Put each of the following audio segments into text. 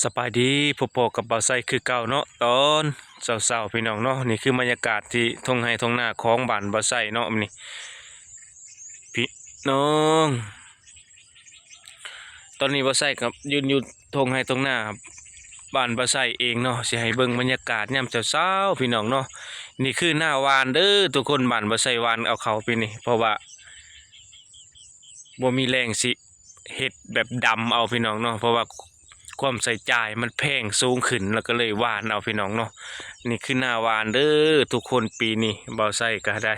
ສະບາຍດີ ພົບພໍ້ກັບບ່າວໄຊຄືເກົ່າເນາະ ຕອນເຊົ້າໆ ພີ່ນ້ອງເນາະ. ນີ້ຄືບັນຍາກາດທີ່ທົ່ງໄຮ່ທົ່ງນາຂອງບ້ານບ່າວໄຊເນາະ ນີ້ພີ່ນ້ອງ. ຕອນນີ້ບ່າວໄຊກໍຢືນຢູ່ທົ່ງໄຮ່ທົ່ງນາບ້ານບ່າວໄຊເອງເນາະ. ຊິໃຫ້ເບິ່ງບັນຍາກາດຍາມເຊົ້າໆ ພີ່ນ້ອງເນາະ. ນີ້ຄືນາຫວ່ານເດີທຸກຄົນ. ບ້ານບ່າວໄຊຫວ່ານເອົາເຂົ້າປີນີ້ ເພາະວ່າບໍ່ມີແຮງຊິເຮັດແບບດຳເອົາ ພີ່ນ້ອງເນາະ ເພາະວ່າຄວາມໃຊ້ຈ່າຍມັນແພງສູງຂຶ້ນ ແລ້ວກໍເລີຍຫວ່ານເອົາ ພີ່ນ້ອງເນາະ. ນີ້ຄືນາຫວ່ານເດີທຸກຄົນ. ປີນີ້ບ່າວໄຊກໍໄດ້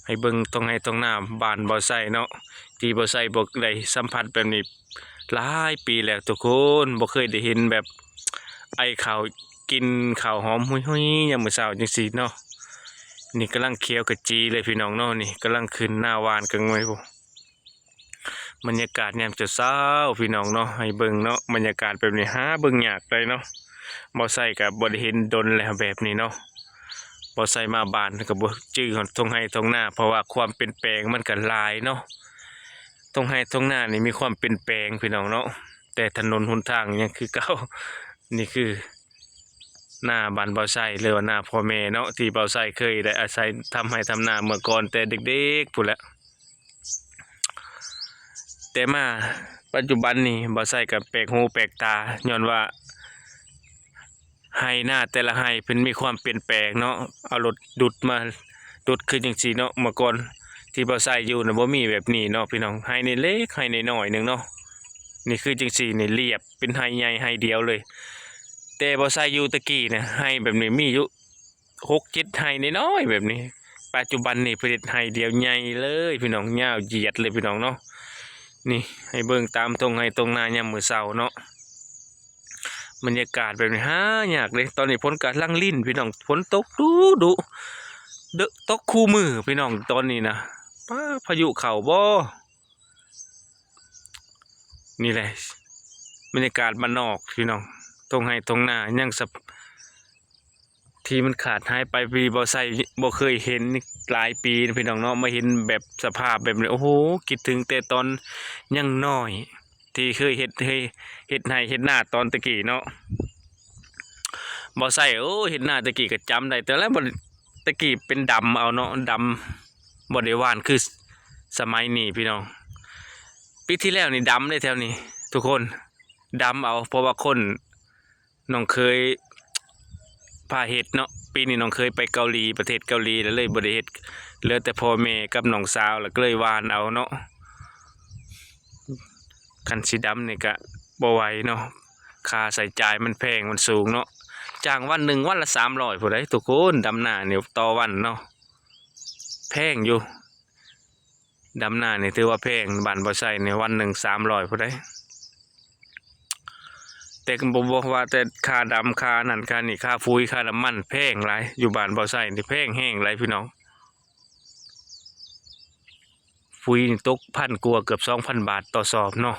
ໃຫ້ເບິ່ງທົ່ງໄຮ່ທົ່ງນາບ້ານບ່າວໄຊເນາະ ທີ່ບ່າວໄຊບໍ່ໄດ້ສຳຜັດແບບນີ້ຫຼາຍປີແລ້ວທຸກຄົນ. ບໍ່ເຄີຍໄດ້ເຫັນແບບໄອເຂົ້າ ກິ່ນເຂົ້າຫອມຫຸຍໆ ຍາມມື້ເຊົ້າຈັ່ງຊີ້ເນາະ. ນີ້ກຳລັງຂຽວຂະຈີເລີຍ ພີ່ນ້ອງເນາະ. ນີ້ກຳລັງຂຶ້ນນາຫວ່ານກະງວຍພຸ້ນ. ບັນຍາກາດຍາມເຊົ້າໆ ພີ່ນ້ອງເນາະ ໃຫ້ເບິ່ງເນາະ. ບັນຍາກາດແບບນີ້ຫາເບິ່ງຍາກໄດ໋ເນາະ. ບ່າວໄຊກໍບໍ່ໄດ້ເຫັນດົນແລ້ວແບບນີ້ເນາະ. ບ່າວໄຊມາບ້ານກໍບໍ່ຈື່ຮອດທົ່ງໄຮ່ທົ່ງນາ ເພາະວ່າຄວາມປ່ຽນແປງມັນກໍຫຼາຍເນາະ. ທົ່ງໄຮ່ທົ່ງນານີ້ມີຄວາມປ່ຽນແປງ ພີ່ນ້ອງເນາະ ແຕ່ຖະໜົນຫົນທາງຍັງຄືເກົ່າ. ນີ້ຄືນາບ້ານບ່າວໄຊ ຫຼືວ່ານາພໍ່ແມ່ເນາະ ທີ່ບ່າວໄຊເຄີຍໄດ້ອາໄສທຳໄຮ່ທຳນາເມື່ອກ່ອນແຕ່ເດັກໆ ພຸ້ນແຫຼະ. ແຕ່ມາປັດຈຸບັນນີ້ ບ່າວໄຊກໍແປກຫູແປກຕາ ຍ້ອນວ່າໄຮ່ນາແຕ່ລະໄຮ່ເພິ່ນມີຄວາມປ່ຽນແປງເນາະ. ເອົາລົດດຸດມາດຸດຄືຈັ່ງຊີ້ເນາະ. ເມື່ອກ່ອນທີ່ບ່າວໄຊຢູ່ນະ ບໍ່ມີແບບນີ້ເນາະ ພີ່ນ້ອງ. ໄຮ່ນີ້ເລັກ ໄຮ່ນ້ອຍໆ ໜຶ່ງເນາະ. ນີ້ຄືຈັ່ງຊີ້ນີ້ ລຽບເປັນໄຮ່ໃຫຍ່ໄຮ່ດຽວເລີຍ. ແຕ່ບ່າວໄຊຢູ່ແຕ່ກີ້ນະ ໄຮ່ແບບນີ້ມີຢູ່ ຫົກເຈັດໄຮ່ນ້ອຍໆ ແບບນີ້. ປັດຈຸບັນນີ້ເພິ່ນເຮັດໄຮ່ດຽວໃຫຍ່ເລີຍ ພີ່ນ້ອງ ຍາວຢຽດເລີຍ ພີ່ນ້ອງເນາະ. ນີ້ໃຫ້ເບິ່ງຕາມທົ່ງໄຮ່ທົ່ງນາຍາມມື້ເຊົ້າເນາະ. ບັນຍາກາດແບບນີ້ຫາຍາກເດ້. ຕອນນີ້ຝົນກຳລັງລິນ ພີ່ນ້ອງ ຝົນຕົກດຸໆ ເດີ ຕົກຄູ່ມື້ ພີ່ນ້ອງ. ຕອນນີ້ນະ ປ້າ ພາຍຸເຂົ້າບໍ່? ນີ້ແຫຼະ ບັນຍາກາດບ້ານນອກ ພີ່ນ້ອງ. ທົ່ງໄຮ່ທົ່ງນາຍັງສະ ທີ່ມັນຂາດຫາຍໄປ ທີ່ບ່າວໄຊບໍ່ເຄີຍເຫັນຫຼາຍປີນະ ພີ່ນ້ອງເນາະ. ມາເຫັນແບບສະພາບແບບນີ້ ໂອ້ໂຫ ຄິດເຖິງແຕ່ຕອນຍັງນ້ອຍ ທີ່ເຄີຍເຮັດ ເຮັດໄຮ່ເຮັດນາຕອນແຕ່ກີ້ເນາະ. ບ່າວໄຊ ໂອ້ ເຮັດນາແຕ່ກີ້ກໍຈຳໄດ້ ແຕ່ລະ ແຕ່ກີ້ເປັນດຳເອົາເນາະ ດຳ ບໍ່ໄດ້ຫວ່ານຄືສະໄໝນີ້ ພີ່ນ້ອງ. ປີທີ່ແລ້ວນີ້ດຳເດ້ແຖວນີ້ທຸກຄົນ ດຳເອົາ ເພາະວ່າຄົນ ນ້ອງເຂີຍພາເຮັດເນາະ. ປີນີ້ນ້ອງເຂີຍໄປເກົາຫຼີ ປະເທດເກົາຫຼີ ແລ້ວເລີຍບໍ່ໄດ້ເຮັດ ເຫຼືອແຕ່ພໍ່ແມ່ກັບນ້ອງສາວ ແລ້ວກໍເລີຍຫວ່ານເອົາເນາະ. ຄັນຊິດຳນີ້ກະບໍ່ໄຫວເນາະ ຄ່າໃຊ້ຈ່າຍມັນແພງ ມັນສູງເນາະ. ຈ້າງວັນໜຶ່ງ ວັນລະສາມຮ້ອຍພຸ້ນໃດ໋ທຸກຄົນ. ດຳນານີ້ຕໍ່ວັນເນາະ ແພງຢູ່. ດຳນານີ້ຖືວ່າແພງ ບ້ານບ່າວໄຊນີ້ ວັນໜຶ່ງສາມຮ້ອຍພຸ້ນໃດ໋. ແຕ່ກໍບໍ່ ບໍ່ວ່າແຕ່ຄ່າດຳ ຄ່ານັ້ນຄ່ານີ້ ຄ່າຝຸ່ນ ຄ່ານ້ຳມັນ ແພງຫຼາຍ. ຢູ່ບ້ານບ່າວໄຊນີ້ແພງແຮງຫຼາຍ ພີ່ນ້ອງ. ຝຸ່ນນີ້ຕົກພັນກວ່າ ເກືອບສອງພັນບາດຕໍ່ສອບເນາະ.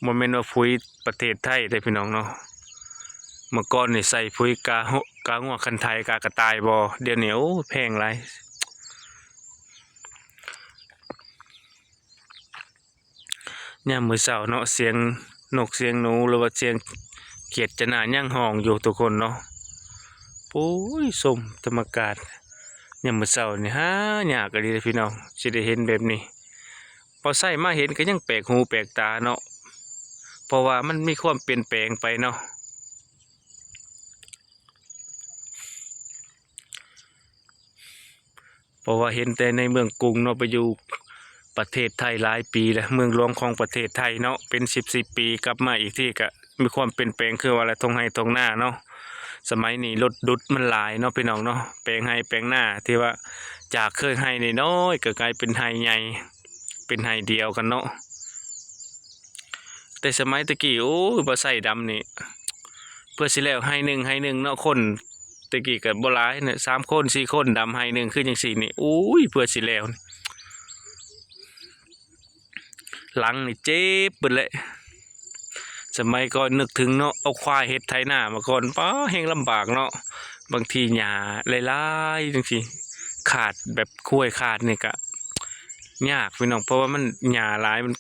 ບໍ່ແມ່ນວ່າຝຸ່ນປະເທດໄທເດ້ພີ່ນ້ອງເນາະ. ເມື່ອກ່ອນນີ້ໃສ່ຝຸ່ນກາ ກາງົວຄັນໄຖ ກາກະຕ່າຍບໍ່ ດຽວນີ້ ໂອ້ ແພງຫຼາຍ. ຍາມມື້ເຊົ້າເນາະ ສຽງນົກສຽງໜູ ຫຼືວ່າສຽງຂຽດຈະໜ້າຍັງຮ້ອງຢູ່ທຸກຄົນເນາະ. ໂອ້ຍ ຊົມທຳມະກາດຍາມມື້ເຊົ້ານີ້ຫາຍາກອີ່ຫຼີເດ້ພີ່ນ້ອງ ຊິໄດ້ເຫັນແບບນີ້. ບ່າວໄຊມາເຫັນກໍຍັງແປກຫູແປກຕາເນາະ ເພາະວ່າມັນມີຄວາມປ່ຽນແປງໄປເນາະ. ເພາະວ່າເຫັນແຕ່ໃນເມືອງກຸງເນາະ ໄປຢູ່ປະເທດໄທຫຼາຍປີແລ້ວ ເມືອງຫຼວງຂອງປະເທດໄທເນາະ ເປັນສິບສິບປີ ກັບມາອີກທີກະມີຄວາມປ່ຽນແປງ ຄືວ່າແຫຼະ ທົ່ງໄຮ່ທົ່ງນາເນາະ. ສະໄໝນີ້ລົດດຸດມັນຫຼາຍເນາະພີ່ນ້ອງເນາະ ແປງໄຮ່ແປງນາທີ່ວ່າຈາກເຄີຍໄຮ່ນ້ອຍໆ ກໍກາຍເປັນໄຮ່ໃຫຍ່ ເປັນໄຮ່ດຽວກັນເນາະ. ແຕ່ສະໄໝແຕ່ກີ້ ໂອ້ຍ ບໍ່ໃຊ້ດຳນີ້ ເພື່ອຊິແລ້ວໄຮ່ໜຶ່ງ ໄຮ່ໜຶ່ງເນາະ ຄົນແຕ່ກີ້ກໍບໍ່ຫຼາຍເນາະ ສາມຄົນ ສີ່ຄົນ ດຳໄຮ່ໜຶ່ງ ຄືຈັ່ງຊີ້ນີ້ ໂອ້ຍ ເພື່ອຊິແລ້ວນີ້ ຫຼັງນີ້ເຈັບເບິດແຫຼະ. ສະໄໝກ່ອນນຶກເຖິງເນາະ ເອົາຄວາຍເຮັດໄຖນາມາກ່ອນ ປ້າ ແຮງລຳບາກເນາະ. ບາງທີຫຍ້າຫຼາຍໆ ຈັ່ງຊີ້ ຄາດແບບຄວາຍຄາດນີ້ກະຍາກພີ່ນ້ອງ ເພາະວ່າມັນຫຍ້າຫຼາຍ ມັນ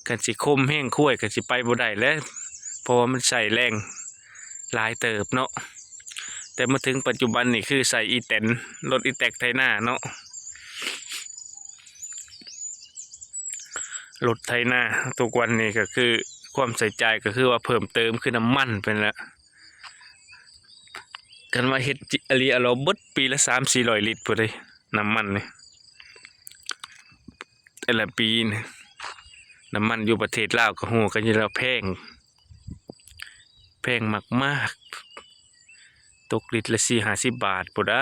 ຄັນຊິຄົມແຮງຄວາຍກໍຊິໄປບໍ່ໄດ້ແຫຼະ ເພາະວ່າມັນໃຊ້ແຮງຫຼາຍເຕີບເນາະ. ແຕ່ມາເຖິງປັດຈຸບັນນີ້ຄືໃຊ້ອີແຕນ ລົດອີແຕັກໄຖນາເນາະ. ລົດໄຖນາທຸກວັນນີ້ກໍຄືຄວາມໃຊ້ຈ່າຍກໍຄືວ່າເພີ່ມເຕີມຄືນ້ຳມັນໄປແລ້ວ. ຄັນວ່າເຮັດອີ່ຫຼີອີ່ຫຼໍ ເບິດປີລະສາມສີ່ຮ້ອຍລິດພຸ້ນເດ້ ນ້ຳມັນນີ້ ແຕ່ລະປີນີ້. ນ້ຳມັນຢູ່ປະເທດລາວກໍຮູ້ກັນຢູ່ແລ້ວ ແພງ ແພງມາກໆ ຕົກລິດລະສີ່ຫ້າສິບບາດພຸ້ນໄດ໋.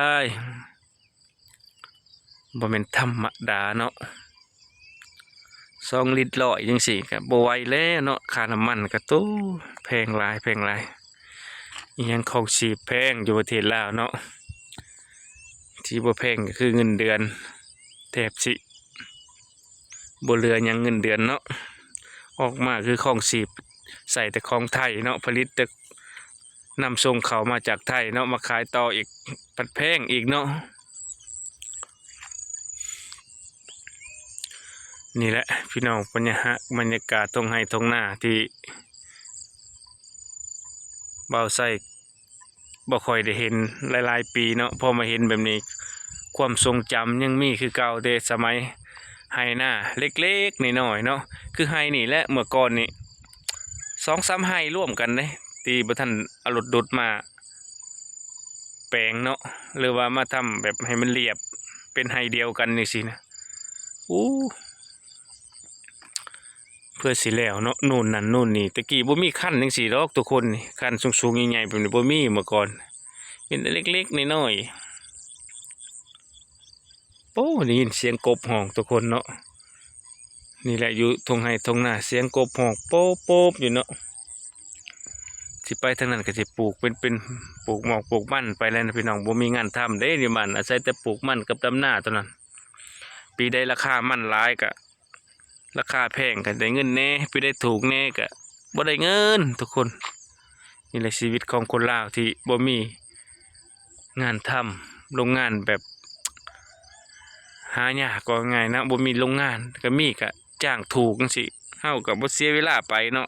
ບໍ່ແມ່ນທຳມະດາເນາະ ສອງລິດຮ້ອຍຈັ່ງຊີ້ກໍບໍ່ໄຫວແລ້ວເນາະ. ຄ່ານ້ຳມັນກໍໂຕ ແພງຫຼາຍ ແພງຫຼາຍ. ອີ່ຫຍັງຄອງຊີບແພງຢູ່ປະເທດລາວເນາະ. ທີ່ບໍ່ແພງກໍຄືເງິນເດືອນ ແທບຊິບໍ່ເຫຼືອຫຍັງເງິນເດືອນເນາະ. ອອກມາຄືຄອງຊີບ ໃຊ້ແຕ່ຂອງໄທເນາະ ຜະລິດແຕ່ ນຳສົ່ງເຂົ້າມາຈາກໄທເນາະ ມາຂາຍຕໍ່ອີກ ພັດແພງອີກເນາະ. ນີ້ແຫຼະພີ່ນ້ອງ ບັນຍາ ບັນຍາກາດທົ່ງໄຮ່ທົ່ງນາທີ່ບ່າວໄຊບໍ່ຄ່ອຍໄດ້ເຫັນຫຼາຍໆປີເນາະ. ພໍມາເຫັນແບບນີ້ ຄວາມຊົງຈຳຍັງມີຄືເກົ່າເດ້ ສະໄໝໄຮ່ນາເລັກໆນ້ອຍໆເນາະ. ຄືໄຮ່ນີ້ແຫຼະ ເມື່ອກ່ອນນີ້ ສອງສາມໄຮ່ລວມກັນເດ້ ທີ່ບໍ່ທັນເອົາລົດດຸດມາແປງເນາະ ຫຼືວ່າມາທຳແບບໃຫ້ມັນລຽບເປັນໄຮ່ດຽວກັນຈັ່ງຊີ້ນະ. ໂອ້ ເພື່ອຊິແລ້ວເນາະ ໂນ່ນນັ້ນໂນ່ນນີ້. ແຕ່ກີ້ບໍ່ມີຄັນຈັ່ງຊີ້ດອກທຸກຄົນນີ້ ຄັນສູງໆໃຫຍ່ໆແບບນີ້ບໍ່ມີເມື່ອກ່ອນ ມີແຕ່ເລັກໆນ້ອຍໆ. ໂອ້ ໄດ້ຍິນສຽງກົບຮ້ອງທຸກຄົນເນາະ. ນີ້ແຫຼະຢູ່ທົ່ງໄຮ່ທົ່ງນາ ສຽງກົບຮ້ອງໂປບໆຢູ່ເນາະ. ຊິໄປທາງນັ້ນກໍຊິປູກເປັນ ເປັນ ປູກໝອກປູກມັນໄປແລ້ວນະພີ່ນ້ອງ. ບໍ່ມີງານທຳເດ້ຢູ່ບ້ານ ອາໄສແຕ່ປູກມັນກັບດຳນາເທົ່ານັ້ນ. ປີໃດລາຄາມັນຫຼາຍກໍ ລາຄາແພງກໍໄດ້ເງິນແດ່ ປີໃດຖືກແດ່ກໍບໍ່ໄດ້ເງິນທຸກຄົນ. ນີ້ແຫຼະຊີວິດຂອງຄົນລາວທີ່ບໍ່ມີງານທຳ ໂລງງານແບບຫາຍາກ ເວົ້າງ່າຍໆນະ ບໍ່ມີໂລງງານ ກໍມີກໍຈ້າງຖືກຈັ່ງຊີ້ ເຮົາກໍບໍ່ເສຍເວລາໄປເນາະ.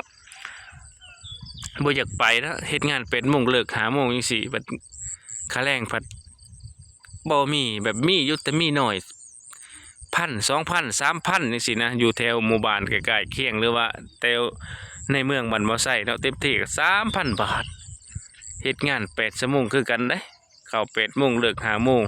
ບໍ່ຢາກໄປນະ ເຮັດງານແປດໂມງເລີກຫ້າໂມງຈັ່ງຊີ້ ບັດຄ່າແຮງພັດບໍ່ມີ ແບບມີຢູ່ແຕ່ມີໜ້ອຍ ພັນ ສອງພັນ ສາມພັນຈັ່ງຊີ້ນະ ຢູ່ແຖວໝູ່ບ້ານໃກ້ໆຄຽງ ຫຼືວ່າແຖວໃນເມືອງບ້ານບໍ່ໄຊເນາະ ເຕັມທີ່ກໍສາມພັນບາດ. ເຮັດງານແປດຊົ່ວໂມງຄືກັນເດ້ ເຂົ້າແປດໂມງ ເລີກຫ້າໂມງ.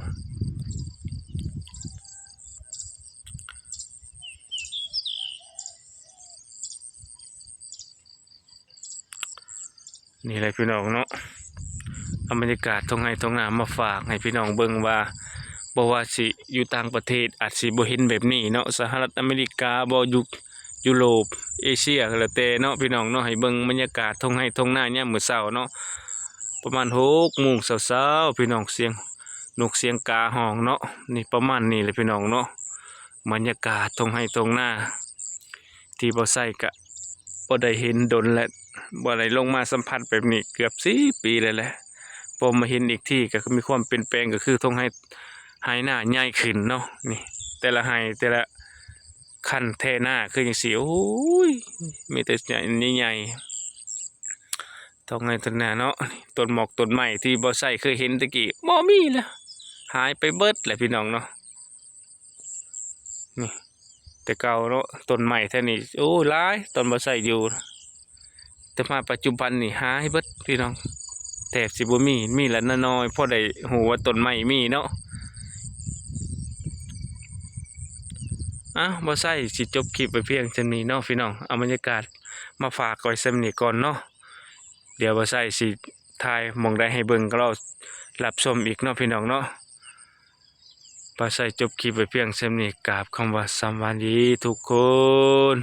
ນີ້ແຫຼະພີ່ນ້ອງເນາະ ເອົາບັນຍາກາດທົ່ງໄຮ່ທົ່ງນາມາຝາກໃຫ້ພີ່ນ້ອງເບິ່ງວ່າ ບໍ່ວ່າຊິຢູ່ຕ່າງປະເທດອາດຊິບໍ່ເຫັນແບບນີ້ເນາະ ສະຫະລັດອາເມລິກາບໍ ຢູ່ຢູໂຣບ ເອເຊຍກໍແລ້ວແຕ່ເນາະ ພີ່ນ້ອງເນາະ. ໃຫ້ເບິ່ງບັນຍາກາດທົ່ງໄຮ່ທົ່ງນາຍາມມື້ເຊົ້າເນາະ ປະມານຫົກໂມງເຊົ້າໆ ພີ່ນ້ອງ ສຽງນົກສຽງກາຮ້ອງເນາະ. ນີ້ປະມານນີ້ແຫຼະພີ່ນ້ອງເນາະ ບັນຍາກາດທົ່ງໄຮ່ທົ່ງນາ ທີ່ບໍ່ໄຊກະບໍ່ໄດ້ເຫັນດົນແລ້ວ ບໍ່ໄດ້ລົງມາສຳຜັດແບບນີ້ເກືອບສິບປີແລ້ວແຫຼະ. ພໍມາເຫັນອີກທີກໍຄືມີຄວາມປ່ຽນແປງ ກໍຄືທົ່ງໄຮ່ ໄຮ່ນາໃຫຍ່ຂຶ້ນເນາະ. ນີ້ແຕ່ລະໄຮ່ແຕ່ລະຄັນແຖນາຄືຈັ່ງຊີ້ ໂອ້ຍ ມີແຕ່ໃຫຍ່ໆ ທົ່ງໄຮ່ທົ່ງນາເນາະ. ຕົ້ນໝອກຕົ້ນໄມ້ທີ່ບໍ່ໄຊເຄີຍເຫັນແຕ່ກີ້ບໍ່ມີແລ້ວ ຫາຍໄປເບິດແຫຼະພີ່ນ້ອງເນາະ. ນີ້ແຕ່ເກົ່າເນາະ ຕົ້ນໄມ້ແຖວນີ້ ໂອ້ ຫຼາຍຕອນບໍ່ໄຊຢູ່ ແຕ່ມາປັດຈຸບັນນີ້ຫາຍເບິດພີ່ນ້ອງ ແທບຊິບໍ່ມີ ມີລະນ້ອຍໆ ພໍໄດ້ຮູ້ວ່າຕົ້ນໄມ້ມີເນາະ. ອ້າວ ບໍ່ໄຊຊິຈົບຄລິບໄວ້ພຽງສ່ຳນີ້ເນາະພີ່ນ້ອງ ເອົາບັນຍາກາດມາຝາກໄວ້ສ່ຳນີ້ກ່ອນເນາະ. ດຽວບໍ່ໄຊຊິຖ່າຍໝ່ອງໃດໃຫ້ເບິ່ງກໍລໍຮັບຊົມອີກເນາະພີ່ນ້ອງເນາະ. ບໍ່ໄຊຈົບຄລິບໄວ້ພຽງສ່ຳນີ້ ກາບຄຳວ່າສະບາຍດີທຸກຄົນ.